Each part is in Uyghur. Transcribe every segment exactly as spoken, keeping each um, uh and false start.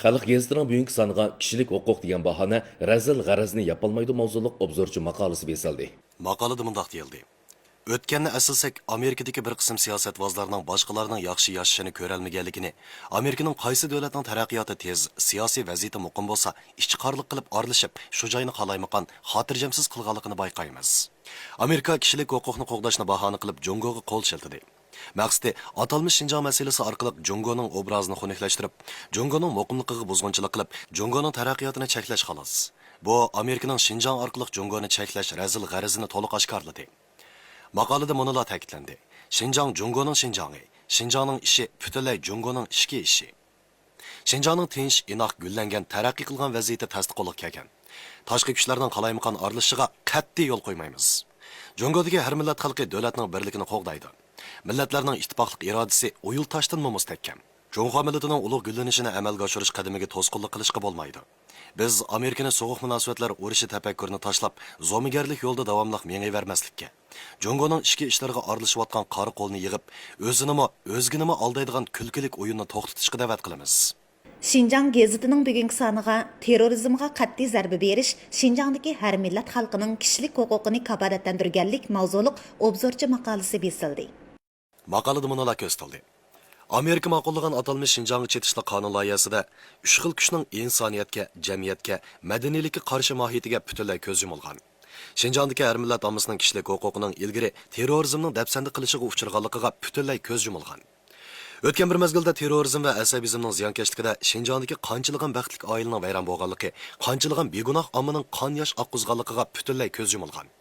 خەلق گېزىتىنىڭ بۈگۈنكى سانىغا كىشىلىك ھوقۇق دېگەن باھانە رەزىل غەرەزنى ياپالمايدۇ ماۋزۇلۇق ئوبزورچى ماقالىسى بېسىلدى. ماقالىدە مۇنداق دېيىلدى: ئۆتكەننى ئەسلىسەك، ئامېرىكىدىكى بىر قىسىم سىياسەتۋازلارنىڭ باشقىلارنىڭ ياخشى ياشىشىنى كۆرەلمىگەنلىكىنى، ئامېرىكىنىڭ قايسى دۆلەتنىڭ تەرەققىياتى تېز، سىياسىي ۋەزىيىتى مۇقىم بولسا، ئىچقارلىق قىلىپ ئارىلىشىپ، شۇ جاينى قالايمىقان، خاتىرجەمسىز قىلغانلىقىنى بايقايمىز. ئامېرىكا كىشىلىك ھوقۇقنى قوغداشنى باھانە قىلىپ، جۇڭگوغا قول شىلتىدى. مەقسىتى، ئاتالمىش شىنجاڭ مەسىلىسى ئارقىلىق جۇڭگونىڭ ئوبرازىنى خۇنۈكلەشتۈرۈپ، جۇڭگونىڭ مۇقىملىقىغا بۇزغۇنچىلىق قىلىپ، جۇڭگونىڭ تەرەققىياتىنى چەكلەش، خالاس. بۇ ئامېرىكىنىڭ شىنجاڭ ئارقىلىق جۇڭگونى چەكلەش رەزىل غەرىزىنى تولۇق ئاشكارىلىدى. ماقالىدە مۇنۇلار تەكىتلەندى: شىنجاڭ جۇڭگونىڭ شىنجاڭى، شىنجاڭنىڭ ئىشى پۈتۈنلەي جۇڭگونىڭ ئىچكى ئىشى. شىنجاڭنىڭ تىنچ، ئىناق، گۈللەنگەن، تەرەققىي قىلغان ۋەزىيىتى تەستە قولغا كەلگەن. تاشقى كۈچلەرنىڭ قالايمىقان ئارىلىشىشىغا قەتئىي يول قويمايمىز. جۇڭگودىكى ھەر مىللەت خەلقى دۆلەتنىڭ بىرلىكىنى قوغدايدۇ. مىللەتلەرنىڭ ئىتتىپاقلىق ئىرادىسى ئويۇلتاشتىنمۇ مۇستەھكەم. جۇڭخۇا مىللىتىنىڭ ئۇلۇغ گۈللىنىشىنى ئەمەلگە ئاشۇرۇش قەدىمىگە توسقۇنلۇق قىلىشقا بولمايدۇ. بىز ئامېرىكىنى سوغۇق مۇناسىۋەتلەر ئۇرۇشى تەپەككۇرىنى تاشلاپ، زومىگەرلىك يولىدا داۋاملىق مېڭىۋەرمەسلىككە، جۇڭگونىڭ ئىچكى ئىشلىرىغا ئارىلىشىۋاتقان قارا قولنى يىغىپ، ئۆزىنىمۇ، ئۆزگىنىمۇ ئالدايدىغان كۈلكىلىك ئويۇننى توختىتىشقا دەۋەت قىلىمىز. شىنجاڭ گېزىتىنىڭ بۈگۈنكى سانىغا تېررورىزمغا قەتئىي زەربە بېرىش، شىنجاڭدىكى ھەر مىللەت خەلقىنىڭ كىشىلىك ھوقۇقىنى كاپالەتلەندۈرگەنلىك ماۋزۇلۇق ئوبزورچى ماقالىسى بېسىلدى. ماقالىدە مۇنۇلار كۆرسىتىلدى: ئامېرىكا ماقۇللىغان ئاتالمىش شىنجاڭغا چېتىشلىق قانۇن لايىھەسىدە ئۈچ خىل كۈچنىڭ ئىنسانىيەتكە، جەمئىيەتكە، مەدەنىيلىككە قارشى ماھىيىتىگە پۈتۈنلەي كۆز يۇمۇلغان. شىنجاڭدىكى ھەر مىللەت ئاممىسىنىڭ كىشىلىك ھوقۇقىنىڭ ئىلگىرى تېررورىزمنىڭ دەپسەندە قىلىشىغا ئۇچرىغانلىقىغا پۈتۈنلەي كۆز يۇمۇلغان. ئۆتكەن بىر مەزگىلدە تېررورىزم ۋە ئەسەبىزمنىڭ زىيانكەشلىكىدە شىنجاڭدىكى قانچىلىغان بەختلىك ئائىلىنىڭ ۋەيران بولغانلىقى، قانچىلىغان بىگۇناھ ئاممىنىڭ قان ياش ئاققۇزغانلىقىغا پۈتۈنلەي كۆز يۇمۇلغان.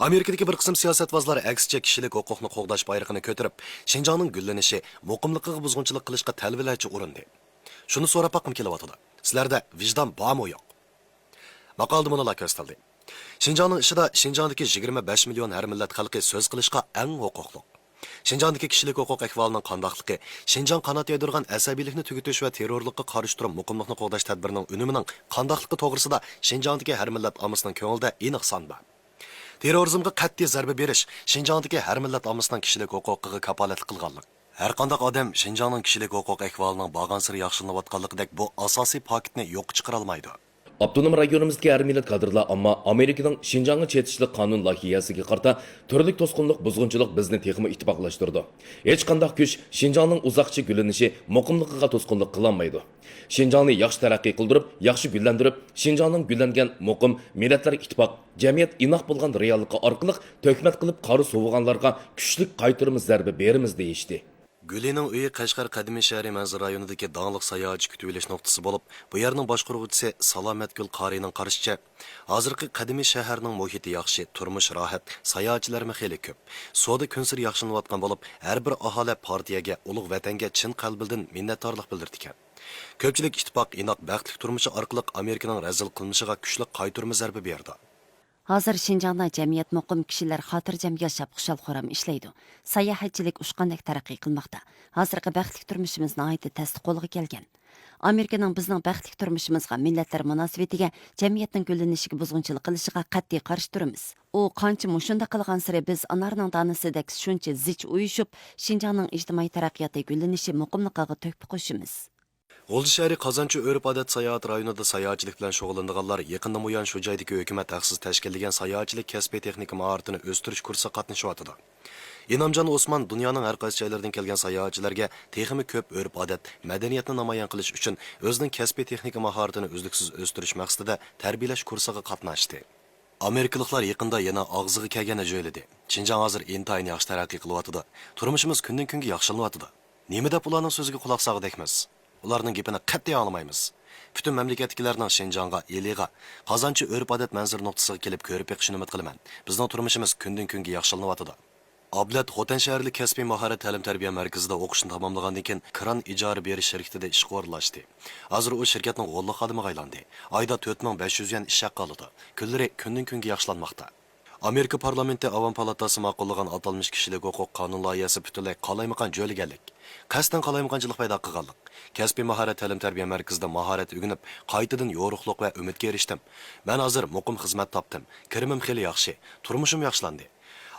ئامېرىكىدىكى بىر قىسىم سىياسەتۋازلار ئەكسىچە كىشىلىك ھوقۇقنى قوغداش بايرىقىنى كۆتۈرۈپ، شىنجاڭنىڭ گۈللىنىشى، مۇقىملىقىغا بۇزغۇنچىلىق قىلىشقا تەلۋىلەرچە ئۇرۇندى. شۇنى سوراپ باققۇم كېلىۋاتىدۇ، سىلەردە ۋىجدان بارمۇ يوق؟ ماقالىدە مۇنۇلار كۆرسىتىلدى: شىنجاڭنىڭ ئىچىدە شىنجاڭدىكى يىگىرمە بەش مىليون ھەر مىللەت خەلقى سۆز قىلىشقا ئەڭ ھوقۇقلۇق. شىنجاڭدىكى كىشىلىك ھوقۇق ئەھۋالىنىڭ قانداقلىقى، شىنجاڭ قانات يايدۇرغان ئەسەبىيلىكنى تۈگىتىش ۋە تېررورلۇققا قارشى تۇرۇپ مۇقىملىقنى قوغداش تەدبىرىنىڭ ئۈنۈمىنىڭ قانداقلىقى توغرىسىدا شىنجاڭدىكى ھەر مىللەت ئاممىسىنىڭ كۆڭلىدە ئېنىق سان بار. تېررورىزمغا قەتئىي زەربە بېرىش، شىنجاڭدىكى ھەر مىللەت ئاممىسىنىڭ كىشىلىك ھوقۇقىغا كاپالەتلىك قىلغانلىق. ھەرقانداق ئادەم شىنجاڭنىڭ كىشىلىك ھوقۇق ئەھۋالىنىڭ بارغانسېرى ياخشىلىنىۋاتقانلىقىدەك بۇ ئاساسىي پاكىتنى يوققا چىقىرالمايدۇ. ئاپتونوم رايونىمىزدىكى ھەر مىللەت كادىرلار ئامما ئامېرىكىنىڭ شىنجاڭغا چېتىشلىق قانۇن لايىھەسىگە قارىتا تۈرلۈك توسقۇنلۇق، بۇزغۇنچىلىق بىزنى تېخىمۇ ئىتتىپاقلاشتۇرىدۇ. ھېچقانداق كۈچ شىنجاڭنىڭ ئۇزاققىچە گۈللىنىشى، مۇقىملىقىغا توسقۇنلۇق قىلالمايدۇ. شىنجاڭنى ياخشى تەرەققىي قىلدۇرۇپ، ياخشى گۈللەندۈرۈپ، شىنجاڭنىڭ گۈللەنگەن، مۇقىم، مىللەتلەر ئىتتىپاق، جەمئىيەت ئىناق بولغان رېئاللىقى ئارقىلىق تۆھمەت قىلىپ قارا سوۋۇغانلارغا كۈچلۈك قايتۇرما زەربە بېرىمىز دېيىشتى. گۈلىنىڭ ئۆيى قەشقەر قەدىمىي شەھىرى مەنزىرە رايونىدىكى داڭلىق ساياھەتچى كۈتۈۋېلىش نۇقتىسى بولۇپ، بۇ يەرنىڭ باشقۇرغۇچىسى سالامەتگۈل قارىينىڭ قارىشىچە، ھازىرقى قەدىمىي شەھەرنىڭ مۇھىتى ياخشى، تۇرمۇش راھەت، ساياھەتچىلەرمۇ خېلى كۆپ. سودا كۈنسېرى ياخشىلىنىۋاتقان بولۇپ، ھەر بىر ئاھالە پارتىيەگە، ئۇلۇغ ۋەتەنگە چىن قەلبىدىن مىننەتدارلىق بىلدۈرىدىكەن. كۆپچىلىك ئىتتىپاق، ئىناق، بەختلىك تۇرمۇشى ئارقىلىق ئامېرىكىنىڭ رەزىل قىلمىشىغا كۈچلۈك قايتۇرما زەربە بېرىدۇ. ھازىر شىنجاڭدا جەمئىيەت مۇقىم، كىشىلەر خاتىرجەم ياشاپ، خۇشال-خۇرام ئىشلەيدۇ. ساياھەتچىلىك ئۇچقاندەك تەرەققىي قىلماقتا. ھازىرقى بەختلىك تۇرمۇشىمىز ناھايىتى تەستە قولغا كەلگەن. ئامېرىكىنىڭ بىزنىڭ بەختلىك تۇرمۇشىمىزغا، مىللەتلەر مۇناسىۋىتىگە، جەمئىيەتنىڭ گۈللىنىشىگە بۇزغۇنچىلىق قىلىشىغا قەتئىي قارشى تۇرىمىز. ئۇ قانچە مۇشۇنداق قىلغانسېرى بىز ئانارنىڭ دانىسىدەك شۇنچە زىچ ئۇيۇشۇپ، شىنجاڭنىڭ ئىجتىمائىي تەرەققىياتى، گۈللىنىشى، مۇقىملىقىغا تۆھپە قوشىمىز. غۇلجا شەھىرى قازانچى ئۆرپ-ئادەت ساياھەت رايونىدا ساياھەتچىلىك بىلەن شۇغۇللىنىدىغانلار يېقىندىن بۇيان شۇ جايدىكى ھۆكۈمەت ھەقسىز تەشكىللىگەن ساياھەتچىلىك كەسپىي تېخنىكا ماھارىتىنى ئۆستۈرۈش كۇرسىغا قاتنىشىۋاتىدۇ. ئىنامجان ئوسمان دۇنيانىڭ ھەر قايسى جايلىرىدىن كەلگەن ساياھەتچىلەرگە تېخىمۇ كۆپ ئۆرپ-ئادەت، مەدەنىيەتنى نامايان قىلىش ئۈچۈن ئۆزىنىڭ كەسپىي تېخنىكا ماھارىتىنى ئۈزلۈكسىز ئۆستۈرۈش مەقسىتىدە تەربىيەلەش كۇرسىغا قاتناشتى. ئامېرىكىلىقلار يېقىندا يەنە ئاغزىغا كەلگەننى جۆيلىدى. شىنجاڭ ھازىر ئىنتايىن ياخشى تەرەققىي قىلىۋاتىدۇ. تۇرمۇشىمىز كۈندىن-كۈنگە ياخشىلىنىۋاتىدۇ. نېمە دەپ ئۇلارنىڭ سۆزىگە قۇلاق سالغۇدەكمىز؟ ئۇلارنىڭ گېپىنى قەتئىي ئاڭلىمايمىز. پۈتۈن مەملىكەتتىكىلەرنىڭ شىنجاڭغا، ئىلىغا، قازانچى ئۆرپ-ئادەت مەنزىرە نۇقتىسىغا كېلىپ كۆرۈپ بېقىشىنى ئۈمىد قىلىمەن. بىزنىڭ تۇرمۇشىمىز كۈندىن-كۈنگە ياخشىلىنىۋاتىدۇ. ئابلەت خوتەن شەھەرلىك كەسپىي ماھارەت تەلىم-تەربىيە مەركىزىدە ئوقۇشنى تاماملىغاندىن كېيىن، كىران ئىجارە بېرىش شىركىتىدە ئىشقا ئورۇنلاشتى. ھازىر ئۇ شىركەتنىڭ غوللۇق خادىمىغا ئايلاندى. ئايدا تۆت مىڭ بەش يۈز يۈەن ئىش ھەققى ئالىدۇ. كۈنلىرى كۈندىن-كۈنگە ياخشىلانماقتا. ئامېرىكا پارلامېنتى ئاۋام پالاتاسى ماقۇللىغان ئاتالمىش كىشىلىك ھوقۇق قانۇن لايىھەسى پۈتۈنلەي قالايمىقان جۆيلىگەنلىك، قەستەن قالايمىقانچىلىق پەيدا قىلغانلىق. كەسپىي ماھارەت تەلىم-تەربىيە مەركىزىدە ماھارەت ئۆگىنىپ، قايتىدىن يورۇقلۇق ۋە ئۈمىدكە ئېرىشتىم. مەن ھازىر مۇقىم خىزمەت تاپتىم، كىرىمىم خېلى ياخشى، تۇرمۇشۇم ياخشىلاندى.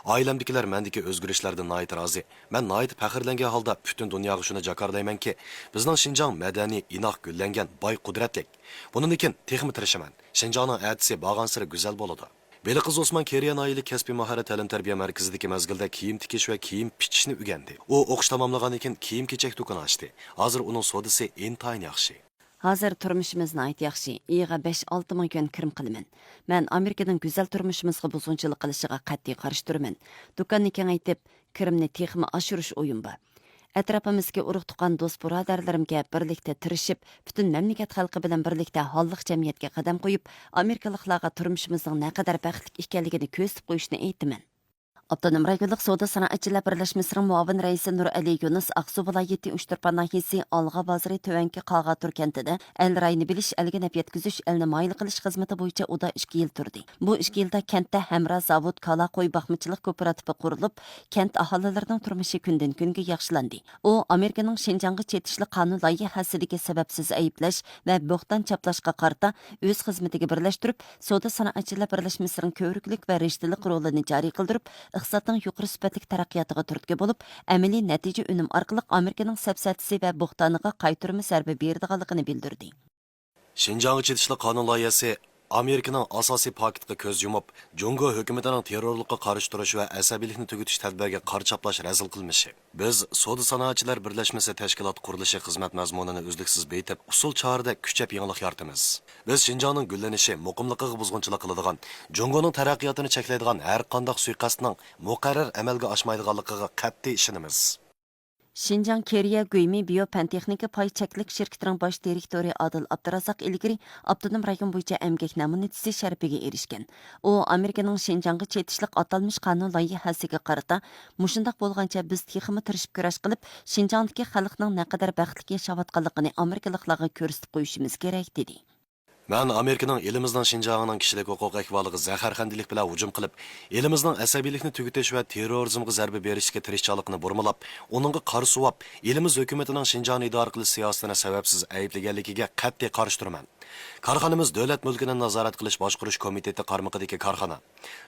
ئائىلەمدىكىلەر مەندىكى ئۆزگىرىشلەردىن ناھايىتى رازى. مەن ناھايىتى پەخىرلەنگەن ھالدا پۈتۈن دۇنياغا شۇنى جاكارلايمەنكى، بىزنىڭ شىنجاڭ مەدەنىي، ئىناق، گۈللەنگەن، باي، قۇدرەتلىك. بۇنىڭدىن كېيىن تېخىمۇ تىرىشىمەن. شىنجاڭنىڭ ئەتىسى بارغانسېرى گۈزەل بولىدۇ. بېلىققىز ئوسمان كېرىيە ناھىيەلىك كەسپىي ماھارەت تەلىم-تەربىيە مەركىزىدىكى مەزگىلدە كىيىم تىكىش ۋە كىيىم پىچىشنى ئۆگەندى. ئۇ ئوقۇش تاماملىغاندىن كېيىن كىيىم-كېچەك دۇكىنى ئاچتى. ھازىر ئۇنىڭ سودىسى ئىنتايىن ياخشى. ھازىر تۇرمۇشىمىز ناھايىتى ياخشى. يىلىغا بەش-ئالتە مىڭ يۈەن كىرىم قىلىمەن. مەن ئامېرىكىنىڭ گۈزەل تۇرمۇشىمىزغا بۇزغۇنچىلىق قىلىشىغا قەتئىي قارشى تۇرىمەن. دۇكاننى كېڭەيتىپ، كىرىمنى تېخىمۇ ئاشۇرۇش ئويۇم بار. ئەتراپىمىزدىكى ئۇرۇق-تۇغقان، دوست-بۇرادەرلىرىمگە بىرلىكتە تىرىشىپ، پۈتۈن مەملىكەت خەلقى بىلەن بىرلىكتە ھاللىق جەمئىيەتكە قەدەم قويۇپ، ئامېرىكىلىقلارغا تۇرمۇشىمىزنىڭ نەقەدەر بەختلىك ئىكەنلىكىنى كۆرسىتىپ قويۇشنى ئېيتىمەن. ئاپتونوم رايونلۇق سودا سانائەتچىلەر بىرلەشمىسىنىڭ مۇئاۋىن رەئىسى نۇرئەلى يۇنۇس ئاقسۇ ۋىلايىتى ئۇچتۇرپان ناھىيەسى ئالغا بازىرى تۆۋەنكى قاغاتۇر كەنتىدە ئەل رايىنى بىلىش، ئەلگە نەپ يەتكۈزۈش، ئەلنى مايىل قىلىش خىزمىتى بويىچە ئۇدا ئىككى يىل تۇردى. بۇ ئىككى يىلدا كەنتتە ھەمرا زاۋۇت، كالا، قوي باقمىچىلىق كوپىراتىپى قۇرۇلۇپ، كەنت ئاھالىلىرىنىڭ تۇرمۇشى كۈندىن-كۈنگە ياخشىلاندى. ئۇ ئامېرىكىنىڭ شىنجاڭغا چېتىشلىق قانۇن لايىھەسىدىكى سەۋەبسىز ئەيىبلەش ۋە بوھتان چاپلاشقا قارىتا ئۆز خىزمىتىگە بىرلەشتۈرۈپ، سودا سانائەتچىلەر بىرلەشمىسىنىڭ كۆۋرۈكلۈك ۋە رىشتىلىق رولىنى جارى قىلدۇرۇپ، ئىقتىسادنىڭ يۇقىرى سۈپەتلىك تەرەققىياتىغا تۈرتكە بولۇپ، ئەمەلىي نەتىجە ئۈنۈم ئارقىلىق ئامېرىكىنىڭ سەپسەتىسى ۋە بوھتانىغا قايتۇرما زەربە بېرىدىغانلىقىنى بىلدۈردى. شىنجاڭغا چېتىشلىق قانۇن لايىھەسى ئامېرىكىنىڭ ئاساسىي پاكىتىغا كۆز يۇمۇپ، جۇڭگو ھۆكۈمىتىنىڭ تېررورلۇققا قارشى تۇرۇش ۋە ئەسەبىيلىكنى تۈگىتىش تەدبىرىگە قارا چاپلاش، رەزىل قىلمىشى. بىز سودا سانائەتچىلەر بىرلەشمىسى تەشكىلات قۇرۇلۇشى خىزمەت مەزمۇنىنى ئۈزلۈكسىز بېيىتىپ، ئۇسۇل چارىدە كۈچەپ يېڭىلىق يارىتىمىز. بىز شىنجاڭنىڭ گۈللىنىشى، مۇقىملىقىغا بۇزغۇنچىلىق قىلىدىغان، جۇڭگونىڭ تەرەققىياتىنى چەكلەيدىغان ھەر قانداق سۇيىقەستنىڭ مۇقەررەر ئەمەلگە ئاشمايدىغانلىقىغا قەتئىي ئىشىنىمىز. شىنجاڭ كېرىيە گۇيمى بىيو پەن تېخنىكا پاي چەكلىك شىركىتىنىڭ باش دىرېكتورى ئادىل ئابدۇرازاق ئىلگىرى ئاپتونوم رايون بويىچە ئەمگەك نامۇنىتىسى شەرىپىگە ئېرىشكەن. ئۇ ئامېرىكىنىڭ شىنجاڭغا چېتىشلىق ئاتالمىش قانۇن لايىھەسىگە قارىتا، مۇشۇنداق بولغانچە بىز تېخىمۇ تىرىشىپ كۈرەش قىلىپ، شىنجاڭدىكى خەلقنىڭ نەقەدەر بەختلىك ياشاۋاتقانلىقىنى ئامېرىكىلىقلارغا كۆرسىتىپ قويۇشىمىز كېرەك، دېدى. مەن ئامېرىكىنىڭ ئېلىمىزنىڭ شىنجاڭنىڭ كىشىلىك ھوقۇق ئەھۋالىغا زەھەرخەندىلىك بىلەن ھۇجۇم قىلىپ، ئېلىمىزنىڭ ئەسەبىيلىكنى تۈگىتىش ۋە تېررورىزمغا زەربە بېرىشتىكى تىرىشچانلىقىنى بۇرمىلاپ، ئۇنىڭغا قارا سۇۋاپ، ئېلىمىز ھۆكۈمىتىنىڭ شىنجاڭنى ئىدارە قىلىش سىياسىتىنى سەۋەبسىز ئەيىبلىگەنلىكىگە قەتئىي قارشى تۇرىمەن. كارخانىمىز دۆلەت مۈلكىنى نازارەت قىلىش باشقۇرۇش كومىتېتى قارمىقىدىكى كارخانا.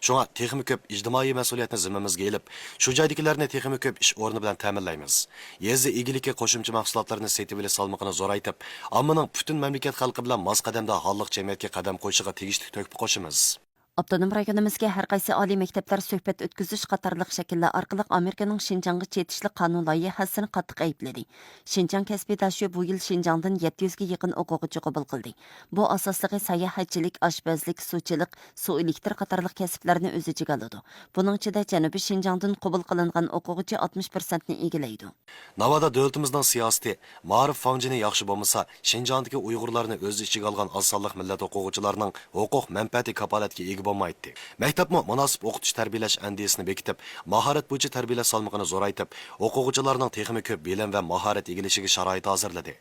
شۇڭا تېخىمۇ كۆپ ئىجتىمائىي مەسئۇلىيەتنى زىممىمىزگە ئېلىپ، شۇ جايدىكىلەرنى تېخىمۇ كۆپ ئىش ئورنى بىلەن تەمىنلەيمىز. يېزا ئىگىلىكى قوشۇمچە مەھسۇلاتلىرىنى سېتىۋېلىش سالمىقىنى زورايتىپ، ئاممىنىڭ پۈتۈن مەملىكەت خەلقى بىلەن ماس قەدەمدە ھاللىق جەمئىيەتكە قەدەم قويۇشىغا تېگىشلىك تۆھپە قوشىمىز. ئاپتونوم رايونىمىزدىكى ھەر قايسى ئالىي مەكتەپلەر سۆھبەت ئۆتكۈزۈش قاتارلىق شەكىللەر ئارقىلىق ئامېرىكىنىڭ شىنجاڭغا چېتىشلىق قانۇن لايىھەسىنى قاتتىق ئەيىبلىدى. شىنجاڭ كەسپىي داشۆ بۇ يىل شىنجاڭدىن يەتتە يۈزگە يېقىن ئوقۇغۇچى قوبۇل قىلدى. بۇ ئاساسلىقى ساياھەتچىلىك، ئاشپەزلىك، سۇچىلىق، سۇ ئېلېكتر قاتارلىق كەسىپلەرنى ئۆز ئىچىگە ئالىدۇ. بۇنىڭ ئىچىدە جەنۇبىي شىنجاڭدىن قوبۇل قىلىنغان ئوقۇغۇچى ئاتمىش پىرسەنتنى ئىگىلەيدۇ. ناۋادا دۆلىتىمىزنىڭ سىياسىتى، مائارىپ فاڭجېنى ياخشى بولمىسا، شىنجاڭدىكى ئۇيغۇرلارنى ئۆز ئىچىگە ئالغان ئاز سانلىق مىللەت ئوقۇغۇچىلارنىڭ ھوقۇق مەنپەئەتى كاپالەتكە ئىگە بولمايتتى. مەكتەپمۇ مۇناسىپ ئوقۇتۇش تەربىيەلەش ئەندىزىسىنى بېكىتىپ، ماھارەت بويىچە تەربىيەلەش سالمىقىنى زورايتىپ، ئوقۇغۇچىلارنىڭ تېخىمۇ كۆپ بىلىم ۋە ماھارەت ئىگىلىشىگە شارائىت ھازىرلىدى.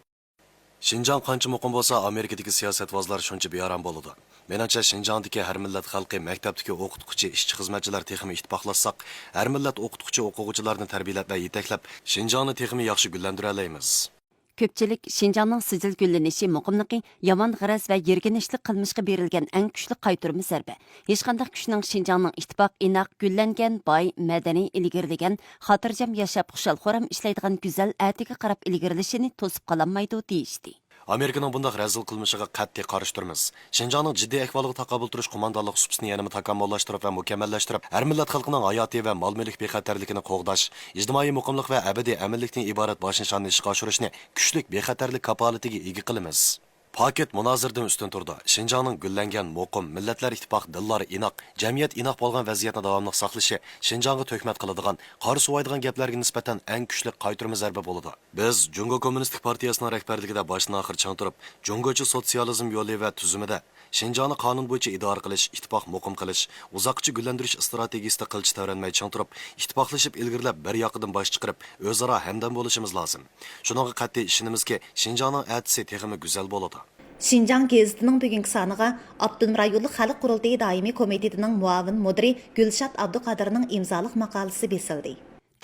شىنجاڭ قانچە مۇقىم بولسا، ئامېرىكىدىكى سىياسەتۋازلار شۇنچە بىئارام بولىدۇ. مېنىڭچە، شىنجاڭدىكى ھەر مىللەت خەلقى، مەكتەپتىكى ئوقۇتقۇچى، ئىشچى-خىزمەتچىلەر تېخىمۇ ئىتتىپاقلاشساق، ھەر مىللەت ئوقۇتقۇچى، ئوقۇغۇچىلارنى تەربىيەلەپ ۋە يېتەكلەپ، شىنجاڭنى تېخىمۇ ياخشى گۈللەندۈرەلەيمىز. كۆپچىلىك شىنجاڭنىڭ سىجىل گۈللىنىشى، مۇقىملىقى يامان غەرەز ۋە يىرگىنچلىك قىلمىشقا بېرىلگەن ئەڭ كۈچلۈك قايتۇرما زەربە. ھېچقانداق كۈچنىڭ شىنجاڭنىڭ ئىتتىپاق، ئىناق، گۈللەنگەن، باي، مەدەنىي، ئىلگىرىلىگەن، خاتىرجەم ياشاپ، خۇشال-خۇرام ئىشلەيدىغان گۈزەل ئەتىگە قاراپ ئىلگىرىلىشىنى توسۇپ قالالمايدۇ، دېيىشتى. ئامېرىكىنىڭ بۇنداق رەزىل قىلمىشىغا قەتئىي قارشى تۇرىمىز. شىنجاڭنىڭ جىددىي ئەھۋالىغا تاقابىل تۇرۇش قوماندانلىق سۇپىسىنى يەنىمۇ تاكامۇللاشتۇرۇپ ۋە مۇكەممەللەشتۈرۈپ، ھەر مىللەت خەلقىنىڭ ھاياتىي ۋە مال-مۈلۈك بىخەتەرلىكىنى قوغداش، ئىجتىمائىي مۇقىملىق ۋە ئەبەدىي ئەمىنلىكتىن ئىبارەت باش نىشاننى ئىشقا ئاشۇرۇشنى كۈچلۈك بىخەتەرلىك كاپالىتىگە ئىگە قىلىمىز. پاكىت مۇنازىرىدىن ئۈستۈن تۇرىدۇ. شىنجاڭنىڭ گۈللەنگەن، مۇقىم، مىللەتلەر ئىتتىپاقى، دىللار ئىناق، جەمئىيەت ئىناق بولغان ۋەزىيەتنى داۋاملىق ساقلىشى شىنجاڭغا تۆھمەت قىلىدىغان، قارا سۇۋايدىغان گەپلەرگە نىسبەتەن ئەڭ كۈچلۈك قايتۇرما زەربە بولىدۇ. بىز جۇڭگو كوممۇنىستىك پارتىيەسىنىڭ رەھبەرلىكىدە باشتىن-ئاخىر چىڭ تۇرۇپ، جۇڭگوچە سوتسىيالىزم يولى ۋە تۈزۈمىدە شىنجاڭنى قانۇن بويىچە ئىدارە قىلىش، ئىتتىپاق مۇقىم قىلىش، ئۇزاققىچە گۈللەندۈرۈش ئىستراتېگىيىسىدە قىلچە تەۋرەنمەي چىڭ تۇرۇپ، ئىتتىپاقلىشىپ ئىلگىرىلەپ، بىر ياقىدىن باش چىقىرىپ، ئۆزئارا ھەمدەم بولۇشىمىز لازىم. شۇنىڭغا قەتئىي ئىشىنىمىزكى، شىنجاڭنىڭ ئەتىسى تېخىمۇ گۈزەل بولىدۇ. شىنجاڭ گېزىتىنىڭ بۈگۈنكى سانىغا ئاپتونوم رايونلۇق خەلق قۇرۇلتىيى دائىمىي كومىتېتىنىڭ مۇئاۋىن مۇدىرى گۈلشات ئابدۇقادىرنىڭ ئىمزالىق ماقالىسى بېسىلدى.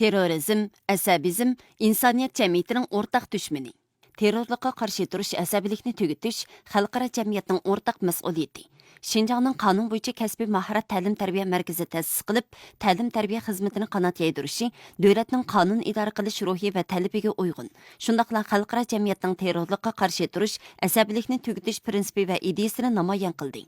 تېررورىزم، ئەسەبىزم ئىنسانىيەت جەمئىيىتىنىڭ ئورتاق دۈشمىنى. تېررورلۇققا قارشى تۇرۇش، ئەسەبىيلىكنى تۈگىتىش خەلقئارا جەمئىيەتنىڭ ئورتاق مەسئۇلىيىتى. شىنجاڭنىڭ قانۇن بويىچە كەسپىي ماھارەت تەلىم تەربىيە مەركىزى تەسىس قىلىپ، تەلىم تەربىيە خىزمىتىنى قانات يايدۇرۇشى دۆلەتنىڭ قانۇن ئىدارە قىلىش روھى ۋە تەلىپىگە ئۇيغۇن، شۇنداقلا خەلقئارا جەمئىيەتنىڭ تېررورلۇققا قارشى تۇرۇش، ئەسەبىيلىكنى تۈگىتىش پىرىنسىپى ۋە ئىدىيىسىنى نامايان قىلدى.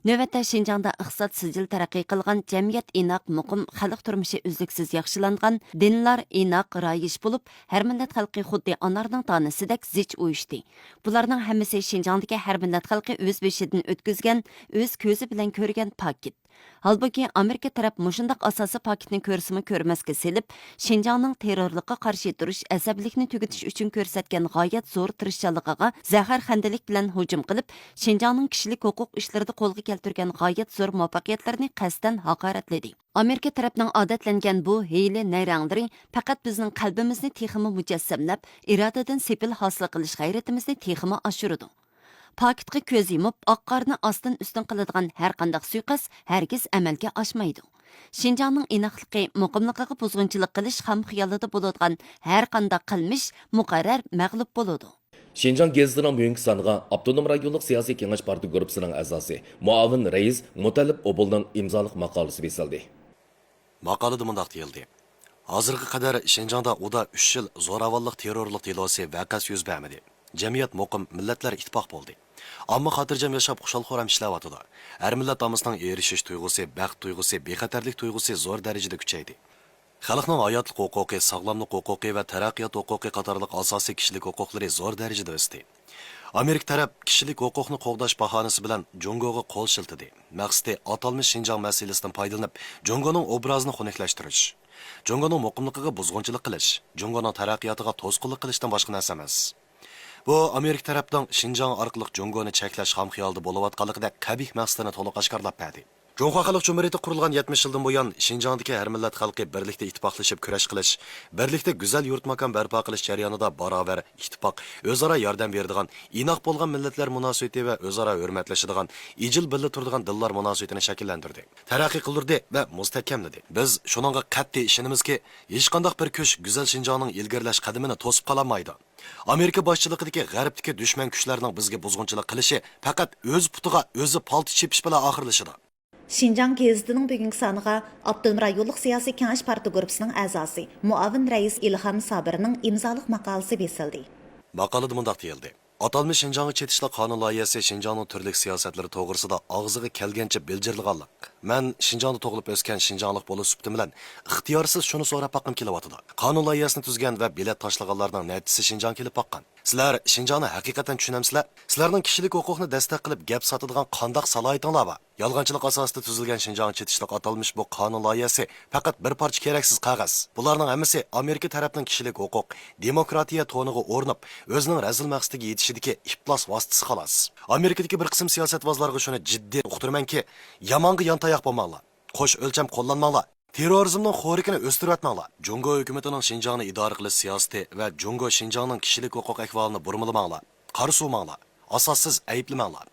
نۆۋەتتە شىنجاڭدا ئىقتىساد سىجىل تەرەققىي قىلغان، جەمئىيەت ئىناق، مۇقىم، خەلق تۇرمۇشى ئۈزلۈكسىز ياخشىلانغان، دىنلار ئىناق، رايىش بولۇپ، ھەر مىللەت خەلقى خۇددى ئانارنىڭ دانىسىدەك زىچ ئۇيۇشتى. بۇلارنىڭ ھەممىسى شىنجاڭدىكى ھەر مىللەت خەلقى ئۆز بېشىدىن ئۆتكۈزگەن، ئۆز كۆزى بىلەن كۆرگەن پاكىت. ھالبۇكى، ئامېرىكا تەرەپ مۇشۇنداق ئاساسىي پاكىتنى كۆرسىمۇ كۆرمەسكە سېلىپ، شىنجاڭنىڭ تېررورلۇققا قارشى تۇرۇش، ئەسەبىيلىكنى تۈگىتىش ئۈچۈن كۆرسەتكەن غايەت زور تىرىشچانلىقىغا زەھەرخەندىلىك بىلەن ھۇجۇم قىلىپ، شىنجاڭنىڭ كىشىلىك ھوقۇق ئىشلىرىدا قولغا كەلتۈرگەن غايەت زور مۇۋەپپەقىيەتلىرىنى قەستەن ھاقارەتلىدى. ئامېرىكا تەرەپنىڭ ئادەتلەنگەن بۇ ھىيلە نەيرەڭلىرى پەقەت بىزنىڭ قەلبىمىزنى تېخىمۇ مۇجەسسەملەپ، ئىرادىدىن سېپىل ھاسىل قىلىش غەيرىتىمىزنى تېخىمۇ ئاشۇرىدۇ. پاكىتقا كۆز يۇمۇپ، ئاق قارنى ئاستىن ئۈستۈن قىلىدىغان ھەرقانداق سۇيىقەست ھەرگىز ئەمەلگە ئاشمايدۇ. شىنجاڭنىڭ ئىناقلىقى، مۇقىملىقىغا بۇزغۇنچىلىق قىلىش خام خىيالىدا بولىدىغان ھەرقانداق قىلمىش مۇقەررەر مەغلۇپ بولىدۇ. شىنجاڭ گېزىتىنىڭ بۈگۈنكى سانىغا ئاپتونوم رايونلۇق سىياسىي كېڭەش پارتىيە گۇرۇپپىسىنىڭ ئەزاسى، مۇئاۋىن رەئىس مۇتەللىپ ئوبۇلنىڭ ئىمزالىق ماقالىسى بېسىلدى. ماقالىدە مۇنداق دېيىلدى: ھازىرغا قەدەر شىنجاڭدا ئۇدا ئۈچ يىل زوراۋانلىق، تېررورلۇق دېلوسى، ۋەقەسى يۈز بەرمىدى. جەمئىيەت مۇقىم، مىللەتلەر ئىتتىپاق بولدى. ئامما خاتىرجەم ياشاپ، خۇشال-خۇرام ئىشلەۋاتىدۇ. ھەر مىللەت ئاممىسىنىڭ ئېرىشىش تۇيغۇسى، بەخت تۇيغۇسى، بىخەتەرلىك تۇيغۇسى زور دەرىجىدە كۈچەيدى. خەلقنىڭ ھاياتلىق ھوقۇقى، ساغلاملىق ھوقۇقى ۋە تەرەققىيات ھوقۇقى قاتارلىق ئاساسىي كىشىلىك ھوقۇقلىرى زور دەرىجىدە ئۆستى. ئامېرىكا تەرەپ كىشىلىك ھوقۇقنى قوغداش باھانىسى بىلەن جۇڭگوغا قول شىلتىدى. مەقسىتى ئاتالمىش شىنجاڭ مەسىلىسىدىن پايدىلىنىپ، جۇڭگونىڭ ئوبرازىنى خۇنۈكلەشتۈرۈش، جۇڭگونىڭ مۇقىملىقىغا بۇزغۇنچىلىق قىلىش، جۇڭگونىڭ تەرەققىياتىغا توسقۇنلۇق قىلىشتىن باشقا نەرسە ئەمەس. بۇ ئامېرىكا تەرەپنىڭ شىنجاڭ ئارقىلىق جۇڭگونى چەكلەش خام خىيالىدا بولۇۋاتقانلىقىدەك قەبىھ مەقسىتىنى تولۇق ئاشكارىلاپ بەردى. جۇڭخۇا خەلق جۇمھۇرىيىتى قۇرۇلغان يەتمىش يىلدىن بۇيان، شىنجاڭدىكى ھەر مىللەت خەلقى بىرلىكتە ئىتتىپاقلىشىپ كۈرەش قىلىش، بىرلىكتە گۈزەل يۇرت-ماكان بەرپا قىلىش جەريانىدا باراۋەر، ئىتتىپاق، ئۆزئارا ياردەم بېرىدىغان، ئىناق بولغان مىللەتلەر مۇناسىۋىتى ۋە ئۆزئارا ھۆرمەتلىشىدىغان، ئىجىل بىللە تۇرىدىغان دىنلار مۇناسىۋىتىنى شەكىللەندۈردى، تەرەققىي قىلدۇردى ۋە مۇستەھكەملىدى. بىز شۇنىڭغا قەتئىي ئىشىنىمىزكى، ھېچقانداق بىر كۈچ گۈزەل شىنجاڭنىڭ ئىلگىرىلەش قەدىمىنى توسۇپ قالالمايدۇ. ئامېرىكا باشچىلىقىدىكى غەربتىكى دۈشمەن كۈچلەرنىڭ بىزگە بۇزغۇنچىلىق قىلىشى پەقەت ئۆز پۇتىغا ئۆزى پالتا چېپىش بىلەن ئاخىرلىشىدۇ. شىنجاڭ گېزىتىنىڭ بۈگۈنكى سانىغا ئاپتونوم رايونلۇق سىياسىي كېڭەش پارتىيە گۇرۇپپىسىنىڭ ئەزاسى، مۇئاۋىن رەئىس ئىلھام سابىرنىڭ ئىمزالىق ماقالىسى بېسىلدى. ماقالىدە مۇنداق دېيىلدى: ئاتالمىش شىنجاڭغا چېتىشلىق قانۇن لايىھەسى شىنجاڭنىڭ تۈرلۈك سىياسەتلىرى توغرىسىدا ئاغزىغا كەلگەنچە بىلجىرلىغانلىق. مەن شىنجاڭدا تۇغۇلۇپ ئۆسكەن شىنجاڭلىق بولۇش سۈپىتىم بىلەن، ئىختىيارسىز شۇنى سوراپ باققۇم كېلىۋاتىدۇ. قانۇن لايىھەسىنى تۈزگەن ۋە بېلەت تاشلىغانلارنىڭ نەچچىسى شىنجاڭغا كېلىپ باققان؟ سىلەر شىنجاڭنى ھەقىقەتەن چۈشىنەمسىلەر؟ سىلەرنىڭ كىشىلىك ھوقۇقنى دەستەك قىلىپ گەپ ساتىدىغان قانداق سالاھىيىتىڭلار بار؟ يالغانچىلىق ئاساسىدا تۈزۈلگەن شىنجاڭغا چېتىشلىق ئاتالمىش بۇ قانۇن لايىھەسى پەقەت بىر پارچە كېرەكسىز قەغەز. بۇلارنىڭ ھەممىسى ئامېرىكا تەرەپنىڭ كىشىلىك ھوقۇق، دېموكراتىيە تونىغا ئورىنىپ، ئۆزىنىڭ رەزىل مەقسىتىگە يېتىشىدىكى ئىپلاس ۋاسىتىسى خالاس. ئامېرىكىدىكى بىر قىسىم سىياسەتۋازلارغا شۇنى جىددىي ئۇقتۇرىمەنكى، يامانغا يانتاياق بولماڭلار، قوش ئۆلچەم قوللانماڭلار، تېررورىزمنىڭ خورىكىنى ئۆستۈرۈۋەتمەڭلار. جۇڭگو ھۆكۈمىتىنىڭ شىنجاڭنى ئىدارە قىلىش سىياسىتى ۋە جۇڭگو شىنجاڭنىڭ كىشىلىك ھوقۇق ئەھۋالىنى بۇرمىلىماڭلار، قارا سۇۋىماڭلار، ئاساسسىز ئەيىبلىمەڭلار.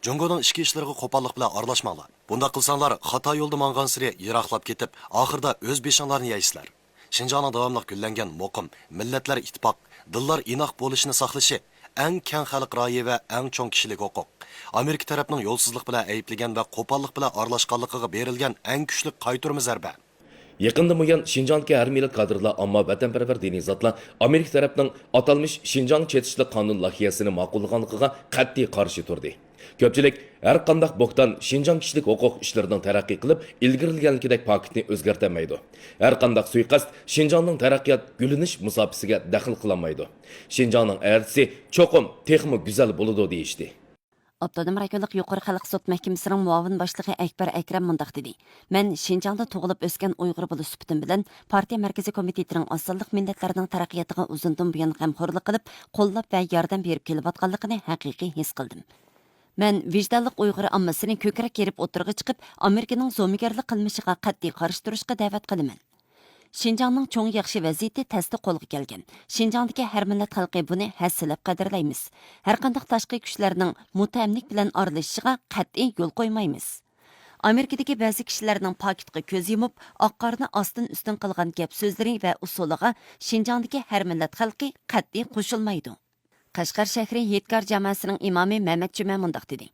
جۇڭگونىڭ ئىچكى ئىشلىرىغا قوپاللىق بىلەن ئارىلاشماڭلار. بۇنداق قىلساڭلار، خاتا يولدا ماڭغانسېرى يىراقلاپ كېتىپ، ئاخىرىدا ئۆز بېشىڭلارنى يەيسىلەر. شىنجاڭنىڭ داۋاملىق گۈللەنگەن، مۇقىم، مىللەتلەر ئىتتىپاق، دىنلار ئىناق بولۇشىنى ساقلىشى ئەڭ كەڭ خەلق رايى ۋە ئەڭ چوڭ كىشىلىك ھوقۇق. ئامېرىكا تەرەپنىڭ يولسىزلىق بىلەن ئەيىبلىگەن ۋە قوپاللىق بىلەن ئارىلاشقانلىقىغا بېرىلگەن ئەڭ كۈچلۈك قايتۇرما زەربە. يېقىندىن بۇيان، شىنجاڭدىكى ھەر مىللەت كادىرلار، ئامما، ۋەتەنپەرۋەر دىنىي زاتلار ئامېرىكا تەرەپنىڭ ئاتالمىش شىنجاڭ چېتىشلىق قانۇن لايىھەسىنى ماقۇللىغانلىقىغا قەتئىي قارشى تۇردى. كۆپچىلىك، ھەر قانداق بوھتان شىنجاڭ كىشىلىك ھوقۇق ئىشلىرىنىڭ تەرەققىي قىلىپ ئىلگىرىلىگەنلىكىدەك پاكىتنى ئۆزگەرتەلمەيدۇ. ھەر قانداق سۇيىقەست شىنجاڭنىڭ تەرەققىيات، گۈللىنىش مۇساپىسىگە دەخلى قىلالمايدۇ. شىنجاڭنىڭ ئەتىسى چوقۇم تېخىمۇ گۈزەل بولىدۇ، دېيىشتى. ئاپتونوم رايونلۇق يۇقىرى خەلق سوت مەھكىمىسىنىڭ مۇئاۋىن باشلىقى ئەكبەر ئەكرەم مۇنداق دېدى: مەن شىنجاڭدا تۇغۇلۇپ ئۆسكەن ئۇيغۇر بولۇش سۈپىتىم بىلەن پارتىيە مەركىزىي كومىتېتىنىڭ ئاز سانلىق مىللەتلەرنىڭ تەرەققىياتىغا ئۇزۇندىن بۇيان غەمخورلۇق قىلىپ، قوللاپ ۋە ياردەم بېرىپ كېلىۋاتقانلىقىنى ھەقىقىي ھېس قىلدىم. مەن ۋىجدانلىق ئۇيغۇر ئاممىسىنى كۆكرەك كېرىپ ئوتتۇرىغا چىقىپ، ئامېرىكىنىڭ زومىگەرلىك قىلمىشىغا قەتئىي قارشى تۇرۇشقا دەۋەت قىلىمەن. شىنجاڭنىڭ چوڭ ياخشى ۋەزىيىتى تەستە قولغا كەلگەن. شىنجاڭدىكى ھەر مىللەت خەلقى بۇنى ھەسسىلەپ قەدىرلەيمىز. ھەرقانداق تاشقى كۈچلەرنىڭ مۇتتەھەملىك بىلەن ئارىلىشىشىغا قەتئىي يول قويمايمىز. ئامېرىكىدىكى بەزى كىشىلەرنىڭ پاكىتقا كۆز يۇمۇپ، ئاق قارنى ئاستىن ئۈستۈن قىلغان گەپ سۆزلىرى ۋە ئۇسۇلىغا شىنجاڭدىكى ھەر مىللەت خەلقى قەتئىي قوشۇلمايدۇ. قەشقەر شەھىرى ھېيتگار جاماسىنىڭ ئىمامى مەمەت جۈمە مۇنداق دېدى: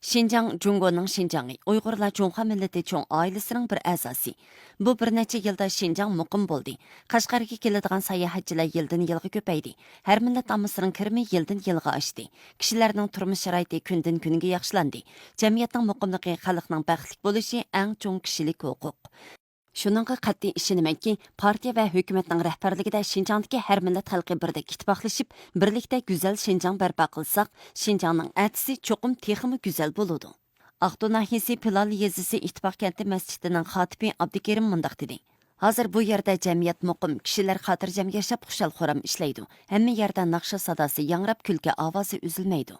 شىنجاڭ جۇڭگونىڭ شىنجاڭى، ئۇيغۇرلار جۇڭخۇا مىللىتى چوڭ ئائىلىسىنىڭ بىر ئەزاسى. بۇ بىر نەچچە يىلدا شىنجاڭ مۇقىم بولدى. قەشقەرگە كېلىدىغان ساياھەتچىلەر يىلدىن يىلغا كۆپەيدى. ھەر مىللەت ئاممىسىنىڭ كىرىمى يىلدىن يىلغا ئاشتى. كىشىلەرنىڭ تۇرمۇش شارائىتى كۈندىن كۈنگە ياخشىلاندى. جەمئىيەتنىڭ مۇقىملىقى، خەلقنىڭ بەختلىك بولۇشى ئەڭ چوڭ كىشىلىك ھوقۇق. شۇنىڭغا قەتئىي ئىشىنىمەنكى، پارتىيە ۋە ھۆكۈمەتنىڭ رەھبەرلىكىدە شىنجاڭدىكى ھەر مىللەت خەلقى بىردەك ئىتتىپاقلىشىپ، بىرلىكتە گۈزەل شىنجاڭ بەرپا قىلساق، شىنجاڭنىڭ ئەتىسى چوقۇم تېخىمۇ گۈزەل بولىدۇ. ئاقتۇ ناھىيەسى پىلال يېزىسى ئىتتىپاق كەنتى مەسچىتىنىڭ خاتىپى ئابدۇكېرىم مۇنداق دېدى: ھازىر بۇ يەردە جەمئىيەت مۇقىم، كىشىلەر خاتىرجەم ياشاپ، خۇشال-خۇرام ئىشلەيدۇ. ھەممە يەردە ناخشا ساداسى ياڭراپ، كۈلكە ئاۋازى ئۈزۈلمەيدۇ.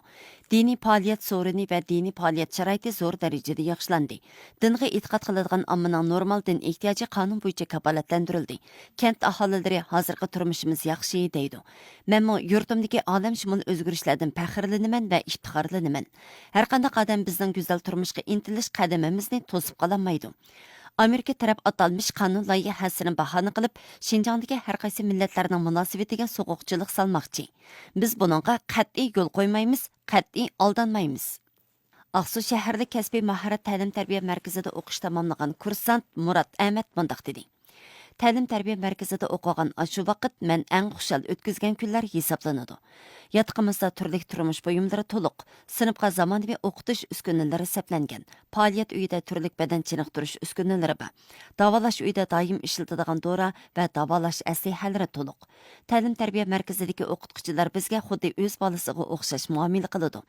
دىنىي پائالىيەت سورۇنى ۋە دىنىي پائالىيەت شارائىتى زور دەرىجىدە ياخشىلاندى. دىنغا ئېتىقاد قىلىدىغان ئاممىنىڭ نورمال دىن ئېھتىياجى قانۇن بويىچە كاپالەتلەندۈرۈلدى. كەنت ئاھالىلىرى ھازىرقى تۇرمۇشىمىز ياخشى دەيدۇ. مەنمۇ يۇرتۇمدىكى ئالەمشۇمۇل ئۆزگىرىشلەردىن پەخىرلىنىمەن ۋە ئىپتىخارلىنىمەن. ھەرقانداق ئادەم بىزنىڭ گۈزەل تۇرمۇشقا ئىنتىلىش قەدىمىمىزنى توسۇپ قالالمايدۇ. ئامېرىكا تەرەپ ئاتالمىش قانۇن لايىھەسىنى باھانە قىلىپ، شىنجاڭدىكى ھەرقايسى مىللەتلەرنىڭ مۇناسىۋىتىگە سوغۇقچىلىق سالماقچى. بىز بۇنىڭغا قەتئىي يول قويمايمىز، قەتئىي ئالدانمايمىز. ئاقسۇ شەھەرلىك كەسپىي ماھارەت تەلىم تەربىيە مەركىزىدە ئوقۇش تاماملىغان كۇرسانت مۇرات ئەمەت مۇنداق دېدى: تەلىم تەربىيە مەركىزىدە ئوقۇغان ئاشۇ ۋاقىت مەن ئەڭ خۇشال ئۆتكۈزگەن كۈنلەر ھېسابلىنىدۇ. ياتىقىمىزدا تۈرلۈك تۇرمۇش بۇيۇملىرى تولۇق، سىنىپقا زامانىۋى ئوقۇتۇش ئۈسكۈنىلىرى سەپلەنگەن، پائالىيەت ئۆيىدە تۈرلۈك بەدەن چېنىقتۇرۇش ئۈسكۈنىلىرى بار، داۋالاش ئۆيىدە دائىم ئىشلىتىدىغان دورا ۋە داۋالاش ئەسلىھەلىرى تولۇق. تەلىم تەربىيە مەركىزىدىكى ئوقۇتقۇچىلار بىزگە خۇددى ئۆز بالىسىغا ئوخشاش مۇئامىلە قىلىدۇ.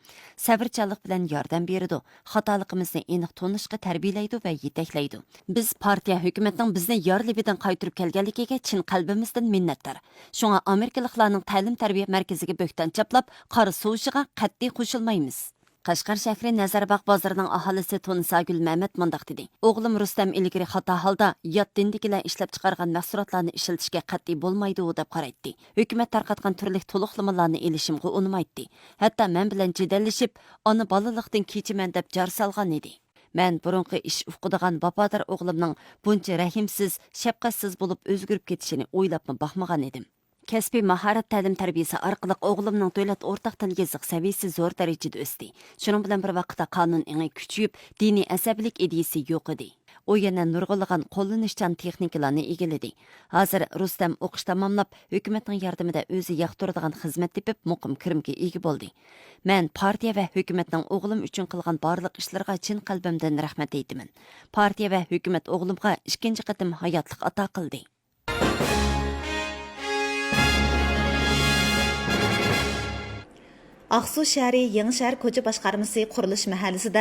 سەۋرچانلىق بىلەن ياردەم بېرىدۇ. خاتالىقىمىزنى ئېنىق تونۇشقا تەربىيەلەيدۇ ۋە يېتەكلەيدۇ. بىز پارتىيە ھۆكۈمەتنىڭ بىزنى يار لېۋىدىن قايتۇرۇپ كەلگەنلىكىگە چىن قەلبىمىزدىن مىننەتدار. شۇڭا ئامېرىكىلىقلارنىڭ تەلىم تەربىيە مەركىزىگە بۆھتان چاپلاپ، قارا سۇۋۇشىغا قەتئىي قوشۇلمايمىز. قەشقەر شەھىرى نەزەرباغ بازىرىنىڭ ئاھالىسى تونساگۈل مەمەت مۇنداق دېدى: ئوغلۇم رۇستەم ئىلگىرى خاتا ھالدا يات دىندىكىلەر ئىشلەپچىقارغان مەھسۇلاتلارنى ئىشلىتىشكە قەتئىي بولمايدۇ، دەپ قارايتتى. ھۆكۈمەت تارقاتقان تۈرلۈك تولۇقلىمىلارنى ئېلىشىمغا ئۇنىمايتتى. ھەتتا مەن بىلەن جېدەللىشىپ، ئانا بالىلىقتىن كېچىمەن دەپ جار سالغان ئىدى. مەن بۇرۇنقى ئىش ئۇقىدىغان ۋاپادار ئوغلۇمنىڭ بۇنچە رەھىمسىز، شەپقەتسىز بولۇپ ئۆزگىرىپ كېتىشىنى ئويلاپمۇ باقمىغان ئىدىم. كەسپىي ماھارەت تەلىم تەربىيىسى ئارقىلىق ئوغلۇمنىڭ دۆلەت ئورتاق تىل يېزىق سەۋىيىسى زور دەرىجىدە ئۆستى. شۇنىڭ بىلەن بىر ۋاقىتتا قانۇن ئېڭى كۈچىيىپ، دىنىي ئەسەبىيلىك ئىدىيىسى يوق ئىدى. ئۇ يەنە نۇرغۇنلىغان قوللىنىشچان تېخنىكىلارنى ئىگىلىدى. ھازىر رۇستەم ئوقۇش تاماملاپ، ھۆكۈمەتنىڭ ياردىمىدە ئۆزى ياقتۇرىدىغان خىزمەت تېپىپ، مۇقىم كىرىمگە ئىگە بولدى. مەن پارتىيە ۋە ھۆكۈمەتنىڭ ئوغلۇم ئۈچۈن قىلغان بارلىق ئىشلىرىغا چىن قەلبىمدىن رەھمەت ئېيتىمەن. پارتىيە ۋە ھۆكۈمەت ئوغلۇمغا ئىككىنچى قېتىم ھاياتلىق ئاتا قىلدى. ئاقسۇ شەھىرى يېڭىشەھەر كوچا باشقارمىسى قۇرۇلۇش مەھەللىسىدە